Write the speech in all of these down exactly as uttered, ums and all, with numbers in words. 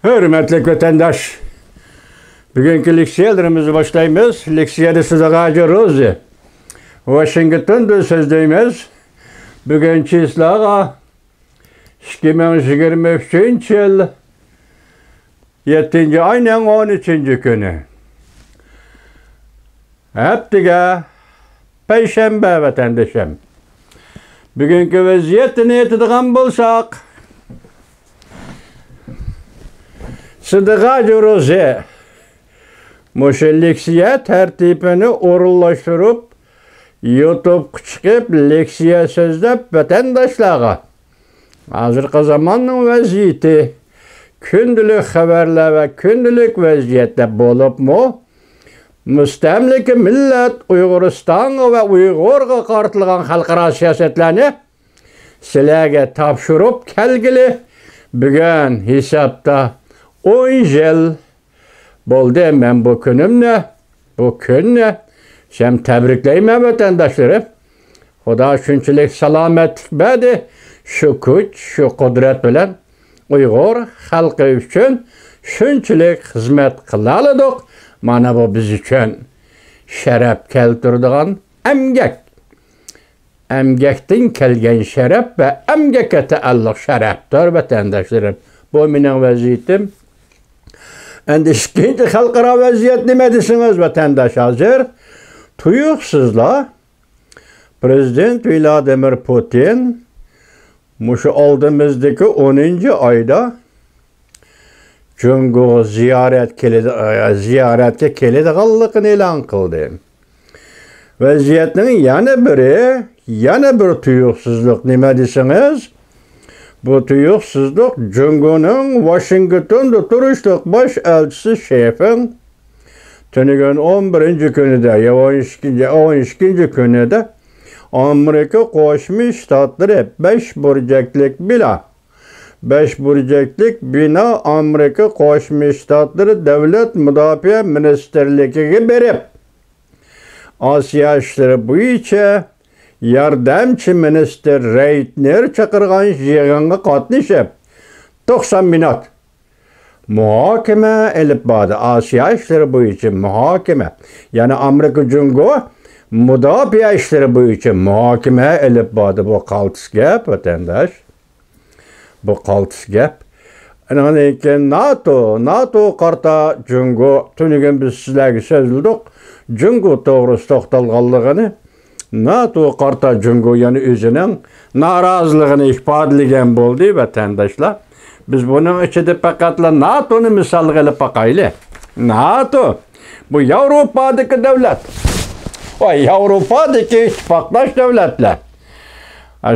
ھۆرمەتلىك ۋەتەنداش، بۈگۈنكى لېكسىيەلىرىمىزنى باشلايمىز. لېكسىيەدە سىزگە ھاجى روزى. ۋاشىنگتوندىن سۆزلەيمىز. بۈگۈن چىسلاغا ئىككى مىڭ يىگىرمە ئۈچىنچى يىل يەتتىنچى ئاينىڭ ئون ئۈچىنچى كۈنى. ھەپتىگە پەيشەنبە ۋەتەندىشىم. بۈگۈنكى ۋەزىيەتنى ئېيتىدىغان بولساق، سىدىق ھاجى روزى مۇشۇ لېكسىيە تەرتىپىنى ئورۇنلاشتۇرۇپ، يۇتۇبقا چىقىپ لېكسىيە سۆزلەپ ۋەتەنداشلارغا ھازىرقى زاماننىڭ ۋەزىيىتى، كۈندىلىك خەۋەرلەر ۋە كۈندىلىك ۋەزىيەتتە بولۇپمۇ، مۇستەملىكە مىللەت ئۇيغۇرىستانغا ۋە ئۇيغۇرغا قارىتىلغان خەلقئارا سىياسەتلەرنى سىلەرگە تاپشۇرۇپ كەلگىلى بۈگۈن ھېسابتا ئون يىل بولدى. مەن بۇ كۈنۈمنى، بۇ كۈننى سەن تەبرىكلەيمەن، ۋەتەنداشلىرىم. خۇدا شۇنچىلىك سالامەتلىك بەردى. شۇ كۈچ، شۇ قۇدرەت بىلەن ئۇيغۇر خەلقى ئۈچۈن شۇنچىلىك خىزمەت قىلالىدۇق. مانا بۇ بىز ئۈچۈن شەرەپ كەلتۈرىدىغان ئەمگەك. ئەمگەكتىن كەلگەن شەرەپ ۋە ئەمگەككە تەئەللۇق شەرەپتۇر، ۋەتەنداشلىرىم. بۇ مېنىڭ ۋەزىيىتىم. ئەندى ئىككىنچى خەلقئارا ۋەزىيەت نېمە دېسىڭىز، ۋەتەنداش، ھازىر تۇيۇقسىزلا پرېزىدېنت ۋلادىمىر پۇتىن مۇشۇ ئالدىمىزدىكى ئونىنچى ئايدا جۇڭگوغا زىيارەت كېلىدۇ-، زىيارەتكە كېلىدىغانلىقىنى ئېلان قىلدى. ۋەزىيەتنىڭ يەنە بىرى، يەنە بىر تۇيۇقسىزلىق نېمە دېسىڭىز، بۇ تۇيۇقسىزلىق جۇڭگونىڭ ۋاشىنگتوندا تۇرۇشلۇق باش ئەلچىسى شېفېڭ تۈنۈگۈن ئون بىرىنچى كۈنىدە، يا ئون ئىككىنچى، ئون ئىككىنچى كۈنىدە ئامېرىكا قوشما شتاتلىرى بەش بۇرجەكلىك بىنا، بەش بۇرجەكلىك بىنا ئامېرىكا قوشما شتاتلىرى دۆلەت مۇداپىئە مىنىستىرلىكىگە بېرىپ، ئاسىيا ئىشلىرى بويىچە ياردەمچى مىنىستىر رەيتنېر چاقىرغان يىغىنغا قاتنىشىپ، توقسان مىنۇت مۇھاكىمە ئېلىپ باردى. ئاسىيا ئىشلىرى بويىچە مۇھاكىمە. يەنى ئامېرىكا جۇڭگو مۇداپىئە ئىشلىرى بويىچە مۇھاكىمە ئېلىپ باردى. بۇ قالتىس گەپ، ۋەتەنداش. بۇ قالتىس گەپ. ئاندىن كېيىن ناتو، ناتو قارتا جۇڭگو. تۈنۈگۈن بىز سىلەرگە سۆزلىدۇق. جۇڭگو توغرىسىدا توختالغانلىقىنى، ناتو قارتا جۇڭگو يەنە ئۆزىنىڭ نارازىلىقىنى ئىپادىلىگەن بولدى، ۋەتەنداشلار. بىز بۇنىڭ ئىچىدە پەقەتلا ناتونى مىسالغا ئېلىپ باقايلى. ناتو، بۇ ياۋروپادىكى دۆلەت. ۋە ياۋروپادىكى ئىتتىپاقداش دۆلەتلەر.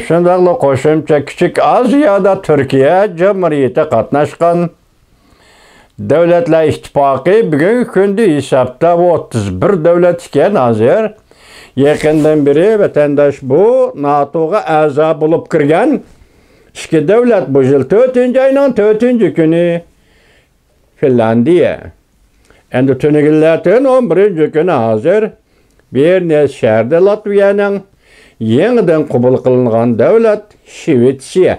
شۇنداقلا قوشۇمچە كىچىك ئازىيادا تۈركىيە جۇمھۇرىيىتى قاتناشقان. دۆلەتلەر ئىتتىپاقى بۈگۈنكى كۈندە ھېسابتا ئوتتۇز بىر دۆلەت ئىكەن ھازىر. يېقىندىن بېرى ۋەتەنداش بۇ ناتوغا ئەزا بولۇپ كىرگەن ئىككى دۆلەت، بۇ يىل تۆتىنچى ئاينىڭ تۆتىنچى كۈنى فىنلاندىيە. ئەمدى تۈنۈگۈنلەتىن ئون بىرىنچى كۈنى ھازىر بىر نەچچە شەھەردە لاتۋىيەنىڭ يېڭىدىن قوبۇل قىلىنغان دۆلەت شىۋېتسىيە.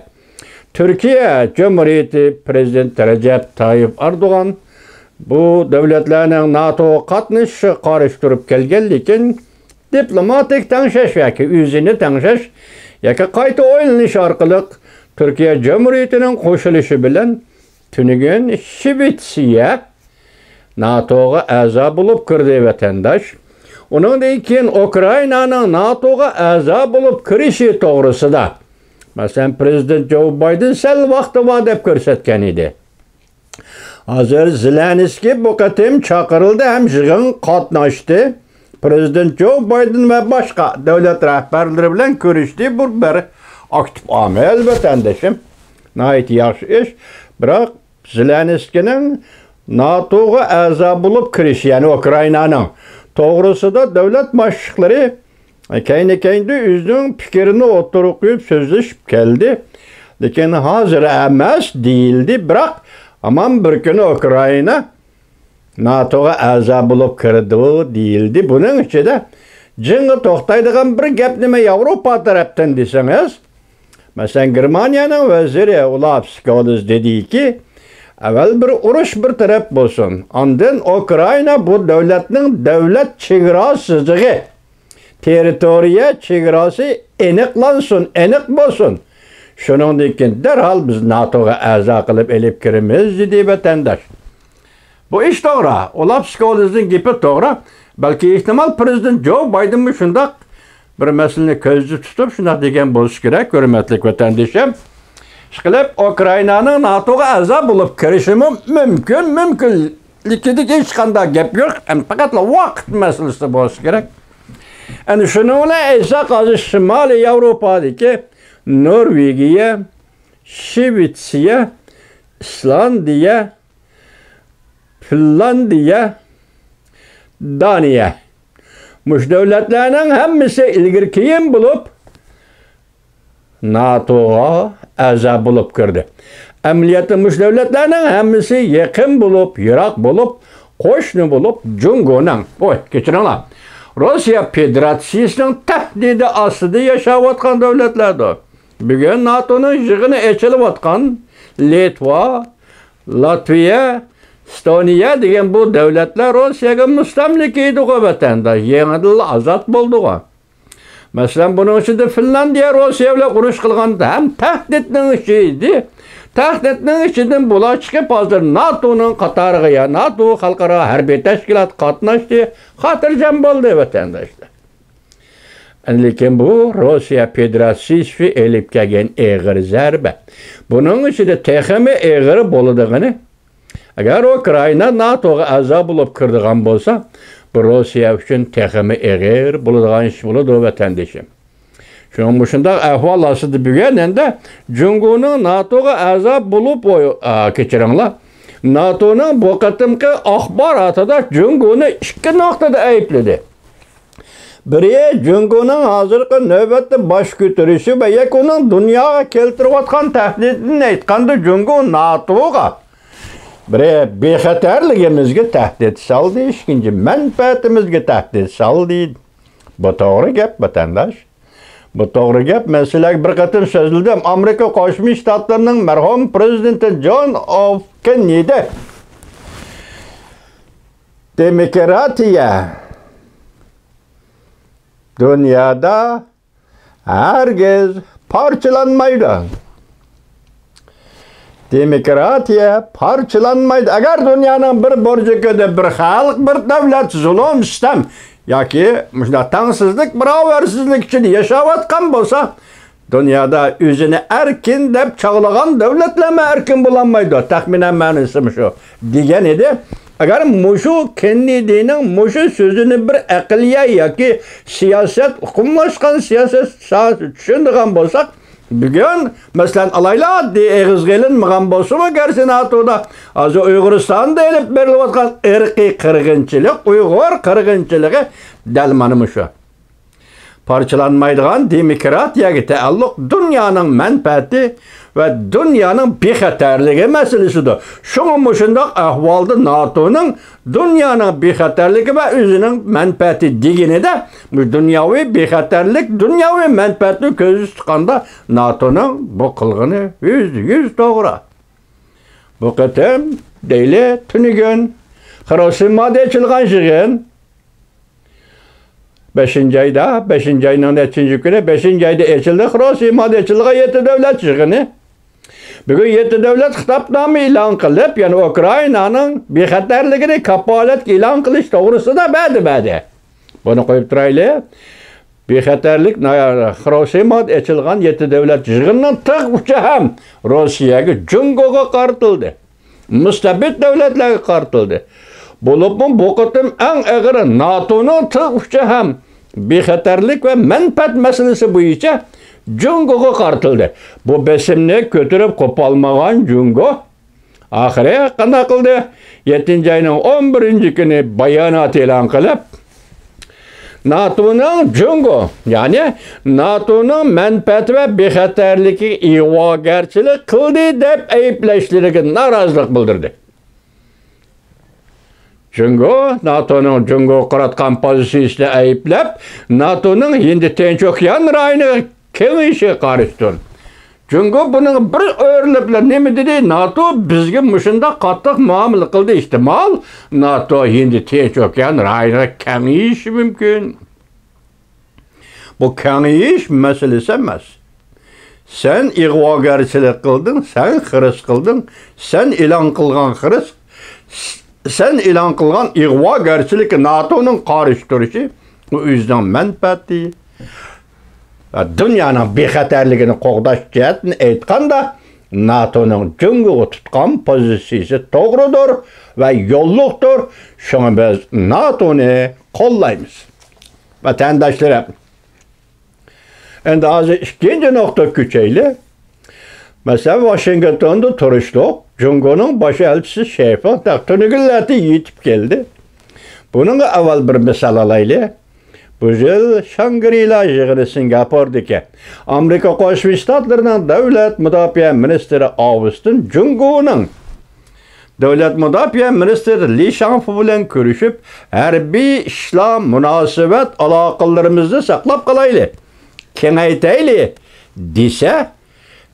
تۈركىيە جۇمھۇرىيىتى پرېزىدېنتى رەجەپ تايىپ ئەردوغان بۇ دۆلەتلەرنىڭ ناتوغا قاتنىشىشىغا قارشى تۇرۇپ كەلگەن، لېكىن دىپلوماتىك تەڭشەش ياكى ئۆزىنى تەڭشەش ياكى قايتا ئويلىنىش ئارقىلىق تۈركىيە جۇمھۇرىيىتىنىڭ قوشۇلۇشى بىلەن تۈنۈگۈن شىۋېتسىيە ناتوغا ئەزا بولۇپ كىردى، ۋەتەنداش. ئۇنىڭدىن كېيىن ئۇكرائىنانىڭ ناتوغا ئەزا بولۇپ كىرىشى توغرىسىدا، مەسىلەن، پرېزىدېنت جو بايدېن سەل ۋاقتى بار دەپ كۆرسەتكەن ئىدى. ھازىر زېلېنسكىي بۇ قېتىم چاقىرىلدى ھەم يىغىنغا قاتناشتى. پرېزىدېنت جو بايدېن ۋە باشقا دۆلەت رەھبەرلىرى بىلەن كۆرۈشتى. بۇ بىر ئاكتىپ ئامىل، ۋەتەندىشىم. ناھايىتى ياخشى ئىش. بىراق زېلېنسكىينىڭ ناتوغا ئەزا بولۇپ كىرىشى، يەنى ئۇكرائىنانىڭ توغرىسىدا دۆلەت باشلىقلىرى كەينى-كەينىدە ئۆزىنىڭ پىكرىنى ئوتتۇرىغا قويۇپ سۆزلىشىپ كەلدى. لېكىن ھازىر ئەمەس دېيىلدى، بىراق ھامان بىر كۈنى ئۇكرائىنا ناتوغا ئەزا بولۇپ كىرىدۇ دېيىلدى. بۇنىڭ ئىچىدە جىڭغا توختايدىغان بىر گەپ نېمە ياۋروپا تەرەپتىن دېسىڭىز، مەسىلەن، گېرمانىيەنىڭ ۋەزىرى ئولاف سكولز دېدىكى، ئەۋەل بىر ئۇرۇش بىر تەرەپ بولسۇن، ئاندىن ئۇكرائىنا بۇ دۆلەتنىڭ دۆلەت چېگرا سىزىقى، تېررىتورىيە چېگراسى ئېنىقلانسۇن، ئېنىق بولسۇن. شۇنىڭدىن كېيىن دەرھال بىز ناتوغا ئەزا قىلىپ ئېلىپ كىرىمىز، دېدى ۋەتەنداش. بۇ ئىش توغرا. ئولاف سكولزنىڭ گېپى توغرا. بەلكى ئېھتىمال پىرېزىدېنت جو بايدېنمۇ شۇنداق بىر مەسىلىنى كۆزدە تۇتۇپ شۇنداق دېگەن بولسا كېرەك، ھۆرمەتلىك ۋەتەندىشىم. ئىشقىلىپ، ئۇكرائىنانىڭ ناتوغا ئەزا بولۇپ كىرىشىمۇ مۇمكىن، مۇمكىنلىكىدىكى ھېچقانداق گەپ يوق. ئەمدى پەقەتلا ۋاقىت مەسىلىسى بولسا كېرەك. ئەنە شۇنىڭ بىلەن ئېيتساق، ھازىر شىمالىي ياۋروپادىكى نورۋېگىيە، شىۋېتسىيە، ئىسلاندىيە، فىنلاندىيە، دانىيە. مۇشۇ دۆلەتلەرنىڭ ھەممىسى ئىلگىرى كېيىن بولۇپ، ناتوغا ئەزا بولۇپ كىردى. ئەمەلىيەتتە مۇشۇ دۆلەتلەرنىڭ ھەممىسى يېقىن بولۇپ، يىراق بولۇپ، قوشنا بولۇپ، جۇڭگونىڭ، ئوي، كەچۈرۈڭلار، روسىيە فېدېراتسىيىسىنىڭ تەھدىتى ئاستىدا ياشاۋاتقان دۆلەتلەردۇر. بۈگۈن ناتونىڭ يىغىنى ئېچىلىۋاتقان لىتۋا، لاتۋىيە، ئېستونىيە دېگەن بۇ دۆلەتلەر روسىيەگە مۇستەملىكە ئىدىغۇ ۋەتەندە، يېڭىدىنلا ئازاد بولدىغۇ. مەسىلەن، بۇنىڭ ئىچىدە فىنلاندىيە روسىيە بىلەن ئۇرۇش قىلغاندا ھەم تەھدىتنىڭ ئىچى ئىدى. تەھدىتنىڭ ئىچىدىن بۇلار چىقىپ، ھازىر ناتونىڭ قاتارىغا، يا ناتو خەلقئارا ھەربىي تەشكىلات قاتناشتى، خاتىرجەم بولدى ۋەتەنداشلار. لېكىن بۇ روسىيە فېدېراتسىيىسى ئېلىپ كەلگەن ئېغىر زەربە. بۇنىڭ ئىچىدە تېخىمۇ ئېغىر بولىدىغىنى، ئەگەر ئۇكرائىنا ناتوغا ئەزا بولۇپ كىرىدىغان بولسا، بۇ روسىيە ئۈچۈن تېخىمۇ ئېغىر بولىدىغان ئىش بولىدۇ، ۋەتەندىشىم. شۇڭا مۇشۇنداق ئەھۋال ئاستىدا بۈگۈن ئەندى جۇڭگونىڭ ناتوغا ئەزا بولۇپ، ئا، كەچۈرۈڭلار، ناتونىڭ بۇ قېتىمقى ئاخباراتىدا جۇڭگونى ئىككى نۇقتىدا ئەيىبلىدى. بىرى، جۇڭگونىڭ ھازىرقى نۆۋەتتە باش كۆتۈرۈشى ۋە يەكى ئۇنىڭ دۇنياغا كەلتۈرۈۋاتقان تەھدىتىنى ئېيتقاندا، جۇڭگو ناتوغا، بىرى، بىخەتەرلىكىمىزگە تەھدىت سالدى، ئىككىنچى، مەنپەئەتىمىزگە تەھدىت سالدى. بۇ توغرا گەپ، ۋەتەنداش. بۇ توغرا گەپ. مەن سىلەرگە بىر قېتىم سۆزلىدىم. ئامېرىكا قوشما شتاتلىرىنىڭ مەرھۇم پىرېزىدېنتى جون ئوف كېننېدى، دېموكراتىيە دۇنيادا ھەرگىز پارچىلانمايدۇ. دېموكراتىيە پارچىلانمايدۇ. ئەگەر دۇنيانىڭ بىر بۇرجىكىدا بىر خەلق، بىر دۆلەت زۇلۇم، سىتەم ياكى مۇشۇنداق تەڭسىزلىك، باراۋەرسىزلىك ئىچىدە ياشاۋاتقان بولسا، دۇنيادا ئۆزىنى ئەركىن دەپ چاغلىغان دۆلەتلەرمۇ ئەركىن بولالمايدۇ. تەخمىنەن مەنىسى مۇشۇ دېگەن ئىدى. ئەگەر مۇشۇ كېننېدىنىڭ مۇشۇ سۆزىنى بىر ئەقلىيە ياكى سىياسەت، ئۇقۇملاشقان سىياسەت ساھەسىگە چۈشىنىدىغان بولساق، بۈگۈن، مەسىلەن، ئالايلى، ئاددىي ئېغىزغا ئېلىنمىغان بولسىمۇ، گەرچە ناتودا ھازىر ئۇيغۇرىستاندا ئېلىپ بېرىلىۋاتقان ئىرقىي قىرغىنچىلىق، ئۇيغۇر قىرغىنچىلىقى دەل مانا مۇشۇ. پارچىلانمايدىغان دېموكراتىيەگە تەئەللۇق دۇنيانىڭ مەنپەئەتى ۋە دۇنيانىڭ بىخەتەرلىكى مەسىلىسىدۇر. شۇڭا مۇشۇنداق ئەھۋالدا ناتونىڭ دۇنيانىڭ بىخەتەرلىكى ۋە ئۆزىنىڭ مەنپەئەتى دېگىنىدە، بۇ دۇنياۋى بىخەتەرلىك، دۇنياۋى مەنپەئەتنى كۆزدە تۇتقاندا، ناتونىڭ بۇ قىلغىنى يۈزدە يۈز توغرا. بۇ قېتىم، دەيلى، تۈنۈگۈن خىروشىمادا ئېچىلغان يىغىن، بەشىنچى ئايدا، بەشىنچى ئاينىڭ نەچچىنچى كۈنى، بەشىنچى ئايدا ئېچىلدى، خىروشىمادا ئېچىلغان يەتتە دۆلەت يىغىنى. بۈگۈن يەتتە دۆلەت خىتابنامە ئېلان قىلىپ، يەنى ئۇكرائىنانىڭ بىخەتەرلىكىنى كاپالەتكە ئېلان قىلىش توغرىسىدا ۋەدە بەردى. بۇنى قويۇپ تۇرايلى. بىخەتەرلىك، نا-، خىروشىمادا ئېچىلغان يەتتە دۆلەت يىغىنىنىڭ تىغ ئۇچى ھەم روسىيەگە، جۇڭگوغا قارىتىلدى. مۇستەبىت دۆلەتلەرگە قارىتىلدى. بولۇپمۇ بۇ قېتىم ئەڭ ئېغىرى ناتونىڭ تىغ ئۇچى ھەم بىخەتەرلىك ۋە مەنپەئەت مەسىلىسى بويىچە جۇڭگوغا قارىتىلدى. بۇ بېسىمنى كۆتۈرۈپ قوپالمىغان جۇڭگو ئاخىرى قانداق قىلدى؟ يەتتىنچى ئاينىڭ ئون بىرىنچى كۈنى بايانات ئېلان قىلىپ، ناتونىڭ جۇڭگو، يەنى ناتونىڭ مەنپەئەتى ۋە بىخەتەرلىكىگە ئىغۋاگەرچىلىك قىلدى دەپ ئەيىبلەشلىرىگە نارازىلىق بىلدۈردى. جۇڭگو ناتونىڭ جۇڭگوغا قاراتقان پوزىتسىيىسىنى ئەيىبلەپ، ناتونىڭ ھىندى تىنچ ئوكيان رايونىغا كېڭىيىشىگە قارشىدۇر. جۇڭگو بۇنىڭغا بىر ئۆرۈلۈپلا نېمە دېدى؟ ناتو بىزگە مۇشۇنداق قاتتىق مۇئامىلە قىلدى، ئېھتىمال ناتو ھىندى تىنچ ئوكيان رايونىغا كېڭىيىشى مۇمكىن. بۇ كېڭىيىش مەسىلىسى ئەمەس. سەن ئىغۋاگەرچىلىك قىلدىڭ، سەن خىرىس قىلدىڭ، سەن ئېلان قىلغان خىرىس، سەن ئېلان قىلغان ئىغۋاگەرچىلىككە ناتونىڭ قارشى تۇرۇشى، ئۇ ئۆزىنىڭ مەنپەئەتى. دۇنيانىڭ بىخەتەرلىكىنى قوغداش جەھەتتىن ئېيتقاندا، ناتونىڭ جۇڭگوغا تۇتقان پوزىتسىيىسى توغرىدۇر ۋە يوللۇقتۇر. شۇڭا بىز ناتونى قوللايمىز. ۋەتەنداشلىرىم، ئەمدى ھازىر ئىككىنچى نۇقتىغا كۆچەيلى. مەسىلەن، ۋاشىنگتوندا تۇرۇشلۇق جۇڭگونىڭ باش ئەلچىسى شېفېڭ تەختىنىگۈللەردە يېتىپ كەلدى. بۇنىڭغا ئاۋۋال بىر مىسال ئالايلى. بۇ يىل شاڭگرىلا يىغىنى سىنگاپوردىكى ئامېرىكا قوشما شتاتلىرىنىڭ دۆلەت مۇداپىئە مىنىستىرى ئاۋستىن جۇڭگونىڭ دۆلەت مۇداپىئە مىنىستىرى لى شاڭفۇ بىلەن كۆرۈشۈپ، ھەربىي ئىشلار مۇناسىۋەت ئالاقىلىرىمىزنى ساقلاپ قالايلى، كېڭەيتەيلى دېسە،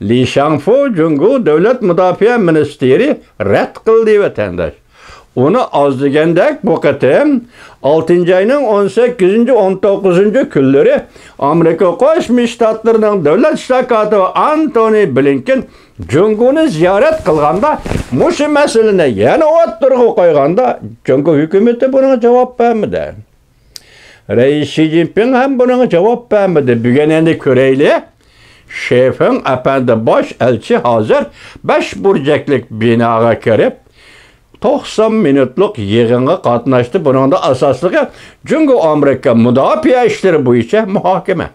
لى شاڭفۇ جۇڭگو دۆلەت مۇداپىئە مىنىستىرى رەت قىلدى، ۋەتەنداش. ئۇنى ئاز دېگەندەك بۇ قېتىم ئالتىنچى ئاينىڭ ئون سەككىزىنچى، ئون توققۇزىنچى كۈنلىرى ئامېرىكا قوشما شتاتلىرىنىڭ دۆلەت ئىشلار كاتىپى ئانتونى بلىنكېن جۇڭگونى زىيارەت قىلغاندا، مۇشۇ مەسىلىنى يەنە ئوتتۇرىغا قويغاندا، جۇڭگو ھۆكۈمىتى بۇنىڭغا جاۋاب بەرمىدى. رەئىس شى جىنپىڭ ھەم بۇنىڭغا جاۋاب بەرمىدى. بۈگۈن ئەمدى كۆرەيلى. شېفېڭ ئەپەندى باش ئەلچى ھازىر بەش بۇرجەكلىك بىناغا كىرىپ، توقسان مىنۇتلۇق يىغىنغا قاتناشتى. بۇنىڭدا ئاساسلىقى جۇڭگو ئامېرىكا مۇداپىئە ئىشلىرى بويىچە مۇھاكىمە.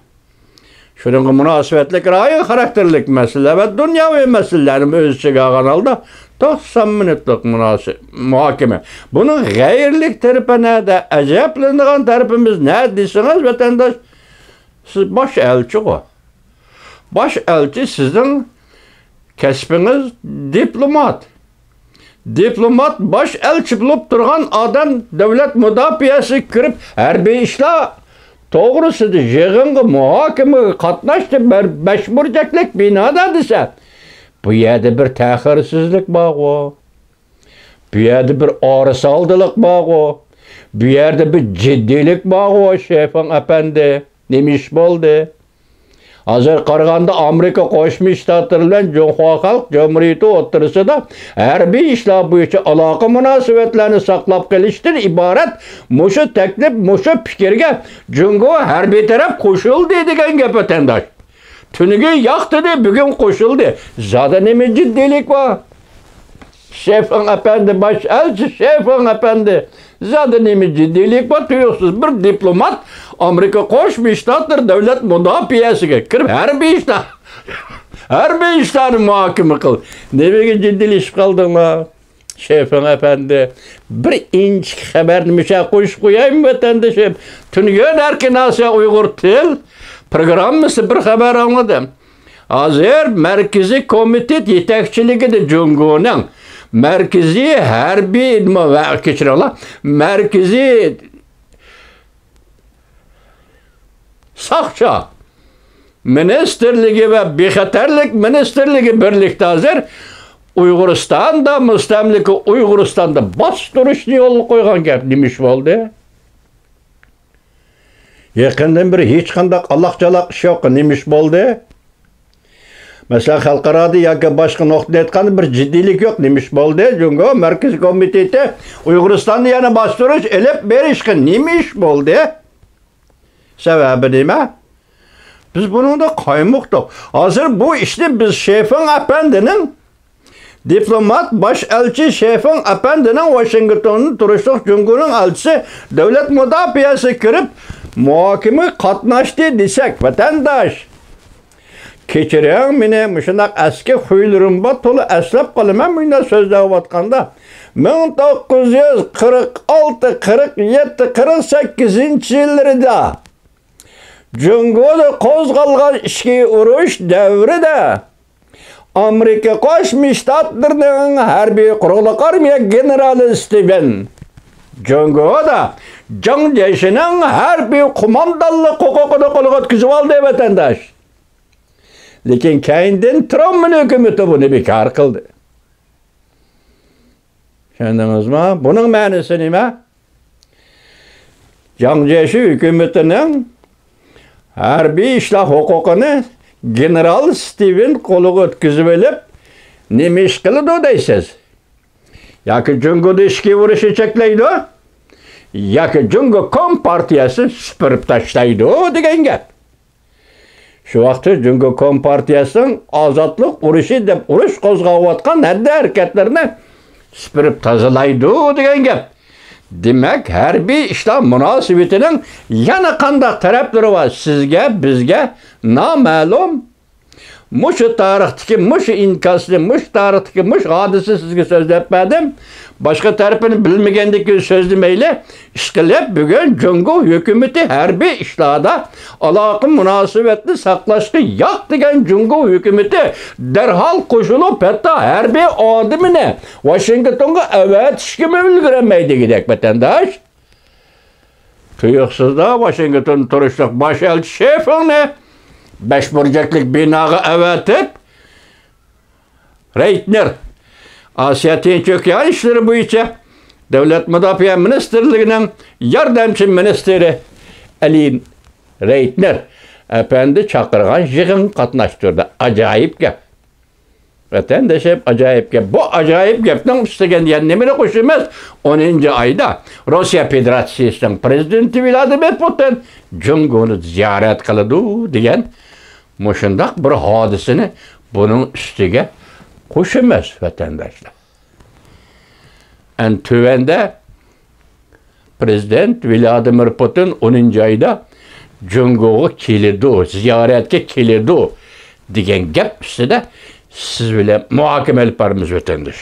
شۇنىڭغا مۇناسىۋەتلىك رايون خاراكتېرلىك مەسىلىلەر ۋە دۇنياۋى مەسىلىلەرنى ئۆز ئىچىگە ئالغان ھالدا توقسان مىنۇتلۇق مۇناسىپ-، مۇھاكىمە. بۇنىڭ غەيرىيلىك تەرىپى نەدە؟ ئەجەبلىنىدىغان تەرىپىمىز نەدە دېسىڭىز، ۋەتەنداش، سىز باش ئەلچىغۇ. باش ئەلچى سىزنىڭ كەسپىڭىز دىپلومات. دىپلومات باش ئەلچى بولۇپ تۇرغان ئادەم دۆلەت مۇداپىئەسىگە كىرىپ، ھەربىي ئىشلار توغرىسىدا يىغىنغا، مۇھاكىمىگە قاتناشتى، بەر-، بەش بۇرجەكلىك بىنادا دېسە، بۇ يەردە بىر تەخىرسىزلىك بارغۇ. بۇ يەردە بىر ئارىسالدىلىق بارغۇ. بۇ يەردە بىر جىددىيلىك بارغۇ، شېفېڭ ئەپەندى. نېمە ئىش بولدى؟ ھازىر قارىغاندا، ئامېرىكا قوشما شتاتلىرى بىلەن جۇڭخۇا خەلق جۇمھۇرىيىتى ئوتتۇرىسىدا ھەربىي ئىشلار بويىچە ئالاقە مۇناسىۋەتلەرنى ساقلاپ قېلىشتىن ئىبارەت مۇشۇ تەكلىپ، مۇشۇ پىكىرگە جۇڭگو ھەربىي تەرەپ قوشۇلدى دېگەن گەپ، ۋەتەنداش. تۈنۈگۈن ياق دېدى، بۈگۈن قوشۇلدى. زادى نېمە جىددىيلىك بار؟ شېفېڭ ئەپەندى، باش ئەلچى شېفېڭ ئەپەندى، زادى نېمە جىددىيلىك بار؟ تۇيۇقسىز بىر دىپلومات ئامېرىكا قوشما شتاتلىرى دۆلەت مۇداپىئەسىگە كىرىپ، ھەربىي ئىشلار، ھەربىي ئىشلارنى مۇھاكىمە قىل. نېمىگە جىددىيلىشىپ قالدىڭلار؟ شېفېڭ ئەپەندى، بىر ئىنچىكە خەۋەرنى مۇشۇ يەرگە قوشۇپ قويايمۇ، ۋەتەندىشىم؟ تۈنۈگۈن ئەركىن ئاسىيا ئۇيغۇر تىل پروگراممىسى بىر خەۋەر ئاڭلىدىم. ھازىر مەركىزىي كومىتېت يېتەكچىلىكىدە جۇڭگونىڭ مەركىزىي ھەربىي، نېمە، ۋە، كەچۈرۈڭلار، مەركىزىي ساقچى مىنىستىرلىكى ۋە بىخەتەرلىك مىنىستىرلىكى بىرلىكتە ھازىر ئۇيغۇرىستاندا، مۇستەملىكە ئۇيغۇرىستاندا باستۇرۇشنى يولغا قويغان گەپ. نېمە ئىش بولدى؟ يېقىندىن بېرى ھېچقانداق ئالاق-چالاق ئىش يوق. نېمە ئىش بولدى؟ مەسىلەن، خەلقئارادا ياكى باشقا نۇقتىدىن ئېيتقاندا، بىر جىددىيلىك يوق. نېمە ئىش بولدى؟ جۇڭگو مەركىزىي كومىتېتى ئۇيغۇرىستاندا يەنە باستۇرۇش ئېلىپ بېرىشقا نېمە ئىش بولدى؟ سەۋەبى نېمە؟ بىز بۇنىڭدا قايمۇقتۇق. ھازىر بۇ ئىشنى بىز شېفېڭ ئەپەندىنىڭ، دىپلومات باش ئەلچى شېفېڭ ئەپەندىنىڭ ۋاشىنگتوندا تۇرۇشلۇق جۇڭگونىڭ ئەلچىسى دۆلەت مۇداپىئەسىگە كىرىپ، مۇھاكىمىگە قاتناشتى دېسەك، ۋەتەنداش، كەچۈرۈڭ مېنى، مۇشۇنداق ئەسكى خۇيلىرىم بار، تولا ئەسلەپ قالىمەن مۇنداق سۆزلەۋاتقاندا. مىڭ توققۇز يۈز قىرىق ئالتە، قىرىق يەتتە، قىرىق سەككىزىنچى يىللىرىدا جۇڭگودا قوزغالغان ئىچكى ئۇرۇش دەۋرىدە ئامېرىكا قوشما شتاتلىرىنىڭ ھەربىي قۇرۇقلۇق ئارمىيە گېنېرالى ستىۋېن جۇڭگودا جاڭ جيېشىنىڭ ھەربىي قوماندانلىق ھوقۇقىنى قولىغا ئۆتكۈزۈۋالدى، ۋەتەنداش. لېكىن كەينىدىن ترامنىڭ ھۆكۈمىتى بۇنى بىكار قىلدى. چۈشەندىڭىزمۇ؟ بۇنىڭ مەنىسى نېمە؟ جاڭ جيېشى ھۆكۈمىتىنىڭ ھەربىي ئىشلار ھوقۇقىنى گېنېرال ستېۋېن قولىغا ئۆتكۈزۈۋېلىپ، نېمە ئىش قىلىدۇ دەيسىز؟ ياكى جۇڭگودا ئىچكى ئۇرۇشنى چەكلەيدۇ، ياكى جۇڭگو كومپارتىيەسىنى سۈپۈرۈپ تاشلايدۇ دېگەن گەپ. شۇ ۋاقىتتا جۇڭگو كومپارتىيەسىنىڭ ئازادلىق ئۇرۇشى دەپ ئۇرۇش قوزغاۋاتقان ھەددە ھەرىكەتلىرىنى سۈپۈرۈپ تازىلايدۇ دېگەن گەپ. دېمەك، ھەربىي ئىشلار مۇناسىۋىتىنىڭ يەنە قانداق تەرەپلىرى بار، سىزگە، بىزگە نامەلۇم. مۇشۇ تارىختىكى مۇشۇ ئىنكاسنى، مۇشۇ تارىختىكى مۇشۇ ھادىسىنى سىزگە سۆزلەپ بەردىم. باشقا تەرىپىنى بىلمىگەندىكىن سۆزلىمەيلى. ئىشقىلىپ، بۈگۈن جۇڭگو ھۆكۈمىتى ھەربىي ئىشلاردا ئالاقە مۇناسىۋەتنى ساقلاشقا ياق دېگەن جۇڭگو ھۆكۈمىتى دەرھال قوشۇلۇپ، ھەتتا ھەربىي ئادىمىنى ۋاشىنگتونغا ئەۋەتىشكىمۇ ئۈلگۈرەلمەيدىغۇدەك، ۋەتەنداش. تۇيۇقسىزلا ۋاشىنگتون تۇرۇشلۇق باش ئەلچى شېفېڭنى بەش بۇرجەكلىك بىناغا ئەۋەتىپ، رېيتنېر، ئاسىيا تىنچ ئوكيان ئىشلىرى بويىچە دۆلەت مۇداپىئە مىنىستىرلىكىنىڭ ياردەمچى مىنىستىرى ئەلىن رېيتنېر ئەپەندى چاقىرغان يىغىنغا قاتناشتۇردى. ئاجايىپ گەپ. ۋەتەندىشىم، ئاجايىپ گەپ. بۇ ئاجايىپ گەپنىڭ ئۈستىگە يەنە نېمىنى قوشىمىز؟ ئونىنچى ئايدا روسىيە فېدېراتسىيىسىنىڭ پىرېزىدېنتى ۋلادىمىر پۇتىن جۇڭگونى زىيارەت قىلىدۇ دېگەن مۇشۇنداق بىر ھادىسىنى بۇنىڭ ئۈستىگە قوشىمىز، ۋەتەنداشلار. ئەنە تۆۋەندە پىرېزىدېنت ۋلادىمىر پۇتىن ئونىنچى ئايدا جۇڭگوغا كېلىدۇ، زىيارەتكە كېلىدۇ دېگەن گەپ ئۈستىدە سىز بىلەن مۇھاكىمە ئېلىپ بارىمىز، ۋەتەنداش.